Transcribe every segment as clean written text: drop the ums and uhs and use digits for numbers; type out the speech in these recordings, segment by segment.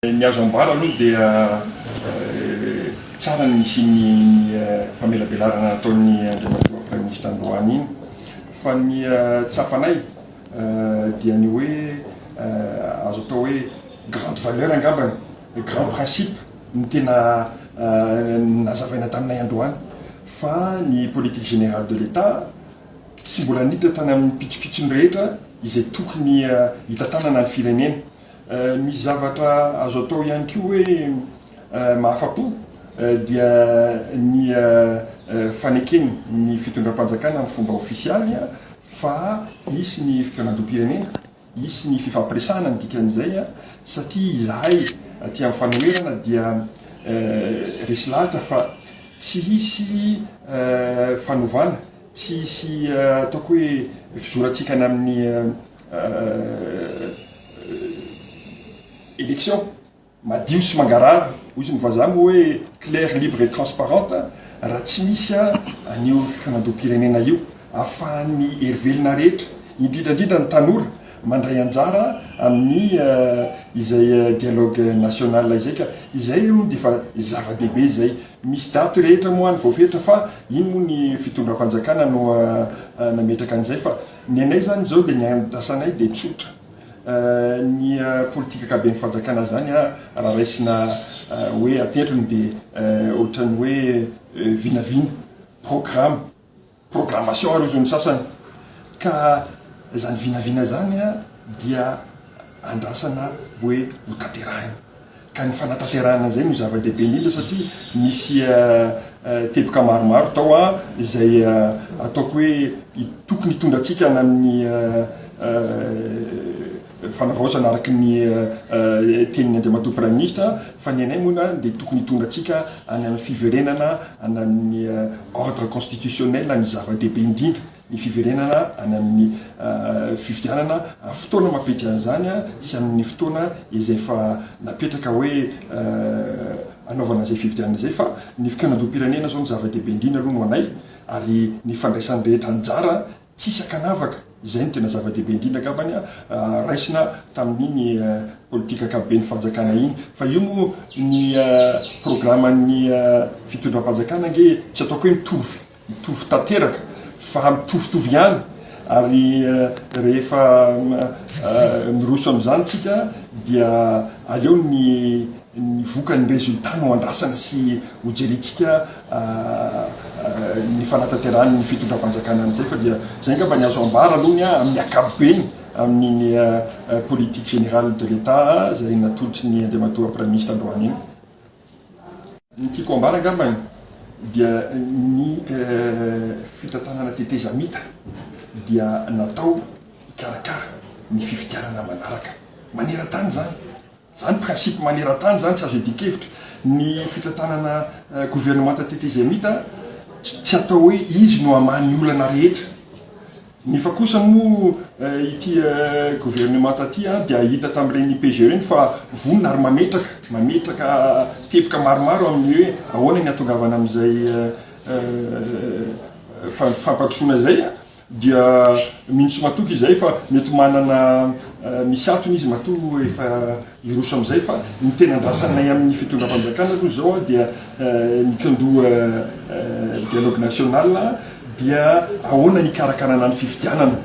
Ny azo ambara aloha dia tsara ny nisian'ny famelabelarana nataon'ny Andriamatoa Praiminisitra androany iny fa ny tsapanay dia ny hoe azo atao hoe grande valeur angambany, grand principe no tena nazavaina taminay androany fa ny politique générale de l'Etat tsy mbola niditra tany amin'ny pitsopitsony rehetra izay tokony hitantanana ny firenena. Misy zavatra azo atao ihany koa hoe mahafa-po dia ny fanekeny ny fitondram-panjakana amin'ny fomba ofisialy fa hisy ny fikaonandoham-pirenena, hisy ny fifampiresahana ny dikan'izay satria izahay aty amin'ny fanoherana dia resy lahatra fa tsy hisy fanovana, tsy hisy ataoko hoe fizorantsika any amin'ny Election madio sy mangarahara, hoy izy ny vazaha moa hoe claire, libre et transparente, raha tsy misy an'io fikaonandoham-pirenena io ahafahan'ny hery velona rehetra, indrindra indrindra ny tanora, mandray anjara amin'ny izay dialogue national izay ka izay aloha dia efa zava-dehibe izay. Misy daty rehetra moa any voafetra fa iny moa ny fitondram-panjakana no nametraka an'izay fa Ny anay izany izao dia ny andrasanay dia tsotra. Ny politika ankaben'ny fanjakana izany raha raisina hoe ateriny dia ohatran'ny hoe vinavina, programme, programmation ary hozy ny sasany. Ka izany vinavina izany dia andrasana hoe ho tanterahina. Ka ny fanatanterahana an'izay no zava-dehibe indrindra satria nisy teboka maromaro tao izay ataoko hoe tokony hitondra antsika any amin'ny fanavaozana araka ny tenin'ny Andriamatoa Praiminisitra fa ny anay moa dia tokony hitondra antsika any amin'ny fiverenana any amin'ny ordre constitutionnel ny zava-dehibe indrindra. ny fiverenana any amin'ny fifidianana amin'ny fotoana mampety an'izany sy amin'ny fotoana izay efa napetraka hoe anaovana izay fifidianana izay fa ny fikaonandoham-pirenena izao no zava-dehibe indrindra aloha no anay ary ny fandraisan'ny rehetra anjara tsisy ankanavaka izay no tena zava-dehibe indrindra angambany raisina tamin'iny politika ankapoben'ny fanjakana iny fa io moa ny programan'ny fitondram-panjakana ange tsy ataoko hoe mitovy Mitovy tanteraka fa mitovitovy ihany ary rehefa miroso amin'izany tsika dia aleo ny ny vokany résultat no andrasana sy ho jerentsika ny fanatanterahan'ny fitondram-panjakana an'izay fa dia izay angamba ny azo ambara aloha ny amin'ny ankapobeny amin'iny politique générale de l'Etat izay natolotry ny Andriamatoa Praiminisitra androany iny. Ny tiako ambara angambany dia ny fitantanana tetezamita dia natao hikarakara ny fifidianana manaraka. Maneran-tany izany. Izany principe maneran-tany izany tsy azo iadian-kevitra. Ny fitantanana governemanta tetezamita tsy atao hoe izy no hamaha ny olana rehetra. Nefa kosa moa ity governemanta ity dia hita tamin'ireny PGE ireny fa vonona ary mametraka, mametraka teboka maromaro amin'ny hoe ahoana ny hahatongavana amin'izay fampandrosoana izay dia mino sy matoky izahay fa mety manana misy antony izy matoa efa hiroso amin'izay fa ny tena andrasanay amin'ny fitondram-panjakana aloha izao dia ny mpiandoha dialogue national dia ahoana ny hikarakarana ny fifidianana?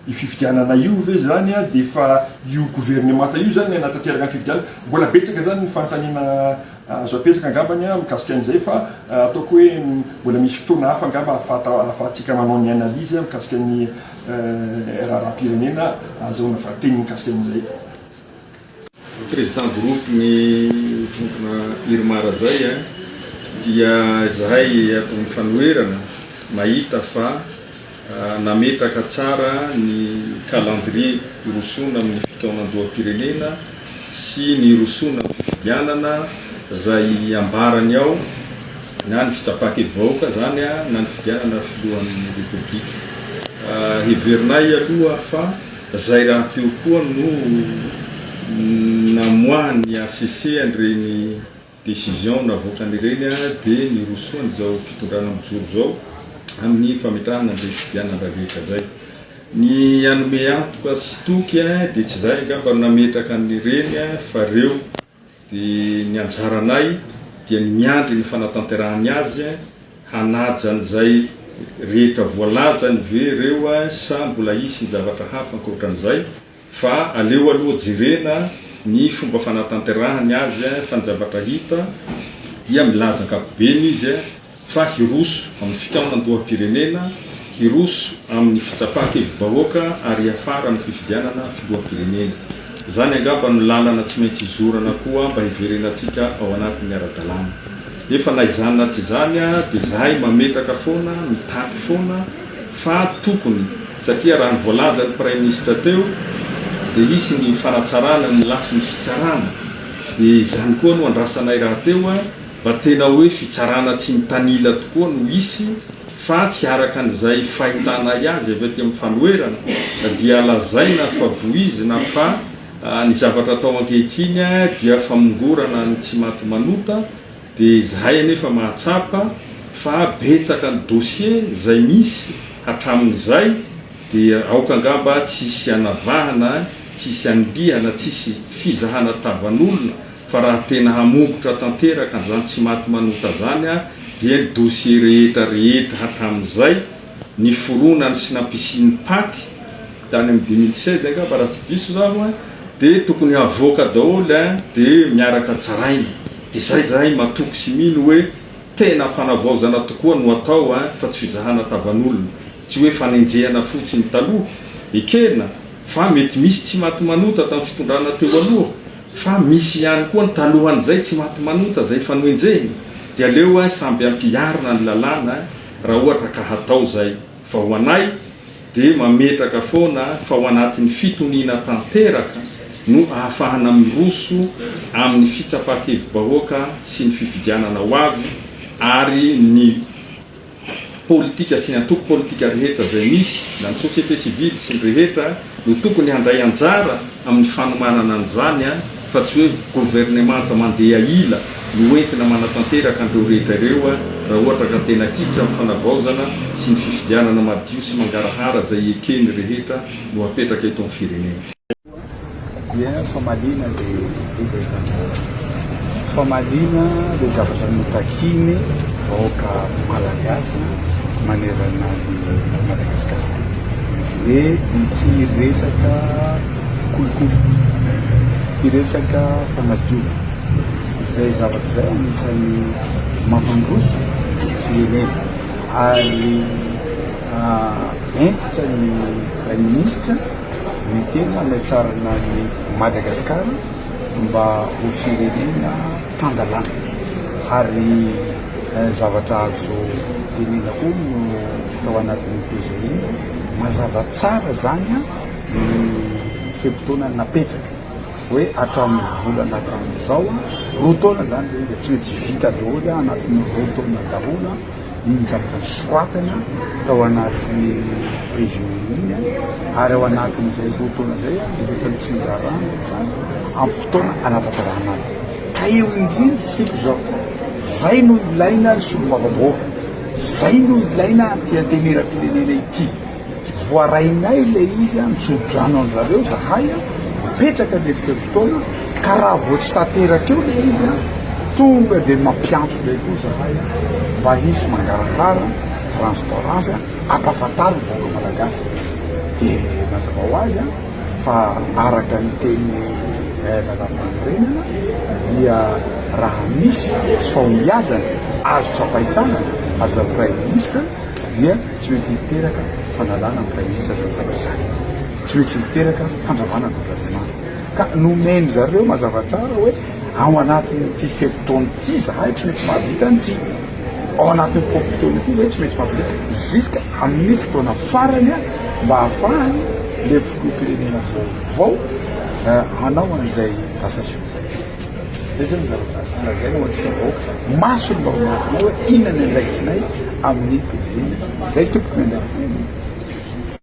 Io fifidianana io ve izany dia efa io governemanta io izany ny hanatanteraka ny fifidianana? Mbola betsaka izany ny fanontaniana azo apetraka angambany mikasika an'izay fa ataoko hoe mbola misy fotoana hafa angamba ahafahantsika manao ny analyse mikasika ny raharaham-pirenena ahazahoana valinteny mikasika an'izay. Président groupe ny vondrona Irmar zay dia izahay ato amin'ny fanoherana mahita fa nametraka tsara ny calendrier hirosoana amin'ny fikaonandoham-pirenena sy ny hirosoana amin'ny fifidianana zay ambarany ao na ny fitsapan-kevi-bahoaka zany na ny fifidianana filohan'ny Repoblika. Heverinay aloha fa Zay rahateo koa no namoahan'ny HCC an'ireny décision navoakany ireny dia nirosoany izao fitondrana mijoro izao amin'ny fametrahana an'ireny fifidianana rehetra zay. Ny hanome antoka sy toky dia tsy zay angamba no nametraka an'ireny fa reo. Dia ny anjaranay dia ny miandry ny fanatanterahany azy, hanaja an'izay rehetra voalazany ve ireo sa mbola hisy ny zavatra hafa ankoatran'izay fa aleo aloha jerena ny fomba fanatanterahany azy fa ny zavatra hita dia milaza ankapobeny izy fa hiroso amin'ny fikaonandoham-pirenena, hiroso amin'ny fitsapan-kevi-bahoaka ary hiafara amin'ny fifidianana filoham-pirenena. Izany angamba no lalana tsy maintsy hizorana koa mba hiverenantsika ao anatin'ny ara-dalàna. Nefa na izany na tsy izany dia izahay mametraka foana, mitaky foana fa tokony, satria raha ny voalazan'ny Praiminisitra teo dia hisy ny fanatsarana ny lafiny fitsarana, dia izany koa no andrasanay rahateo. Mba tena hoe fitsarana tsy mitanila tokoa no hisy fa tsy araka an'izay fahitanay azy avy aty amin'ny fanoherana dia lazaina fa voizina fa ny zavatra atao ankehitriny dia famongorana ny tsy maty manota dia izahay anefa mahatsapa fa betsaka ny dossier izay misy hatramin'izay dia aoka angamba tsisy anavahana tsisy anilihana tsisy fizahana tavan'olona Fa raha tena hamongotra tanteraka an'izany tsy maty manota zany dia ny dossier rehetra rehetra hatramin'izay niforonany sy nampisian'ny pac tany amin'ny 2016 angamba raha tsy diso zaho an, dia tokony havoaka daholo an, dia miaraka tsaraina. Dia zay zahay matoky sy mino hoe tena fanavaozana tokoa no atao an, fa tsy fizahana tavan'olona. Tsy hoe fanenjehana fotsiny taloha. Ekena fa mety misy tsy maty manota tamin'ny fitondrana teo aloha, Fa misy ihany koa ny talohan'izay tsy maty manota zay efa noenjehina dia aleo ein samby ampiharina ny lalàna raha ohatra ka hatao zay fa ho anay dia mametraka foana fa ao anatin'ny fitoniana tanteraka no ahafahana miroso amin'ny fitsapan-kevi-bahoaka sy ny fifidianana ho avy ary ny politika sy ny antoko politika rehetra izay misy, na ny société civile sy ny rehetra no tokony handray anjara amin'ny fanomanana an'izany fa tsy hoe governemanta mandeha ila no entina manatanteraka an'ireo rehetra ireo raha ohatra ka tena hiditra amin'ny fanavaozana sy ny fifidianana madio sy mangarahara izay eken'ny rehetra no apetraka eto amin'ny firenena. Dia famaliana le hetaheta-bahoaka, famaliana le zavatra notakiany vahoaka malagasy manerana an'i Madagasikara. Dia ity resaka kolikoly, ity resaka fanadiovana, izay zavatra izay anisan'ny mampandroso firenena ary hentitra ny praiminisitra. ny tena hanatsarana an'i Madagasikara mba ho firenena tan-dalàna ary zavatra azo tenena koa no tao anatin'ny PGI, mazava tsara izany ny fe-potoana napetraka hoe hatramin'ny volana hatramin'izao, roa taona izany ilay izy, tsy maintsy vita daholo anatin'ny roa taona daholo. iny zavatra nosoratana tao anatin'ny PGE iny ary ao anatin'izay roa taona izay dia efa nitsinjarana tsara amin'ny fotoana anatanterahana azy. Ka eo indrindra isika izao, izay no ilaina ny solombavambahoaka, izay no ilaina ity antenimierampirenena ity. Voarainay ilay izy, mitso-drano an'zareo zahay, mipetraka ilay fe-potoana, ka raha vao tsy tanteraka eo ilay izy, tonga dia mampiantso indray koa zahay mba hisy mangarahara, transparence, ampahafantaro ny vahoaka malagasy. Dia mazava ho azy fa araka ny tenin'ny lalàmpanorenana dia raha misy tsy fahombiazana azo tsapain-tanana avy amin'ny Praiminisitra dia Tsy maintsy hiteraka fanalana ny Praiminisitra izany zavatra izany. Tsy maintsy hiteraka fandravana ny governemanta. Ka nomen-dry zareo mazava tsara hoe ao anatin'ity fe-potoana ity izahay tsy maintsy mahavita an'ity. Ao anatin'ny fe-potoana ity izahay tsy maintsy mahavita jusqu'à amin'ny fotoana farany mba hahafahany ilay filoham-pirenena vaovao hanao an'izay passation izay. Zay zany zavatra lazaina ho antsika vahoaka. Maso ny vahoakanay hoe inona ny andraikitrinay amin'ny firenena. Zay tompoko ny andraikitrinay.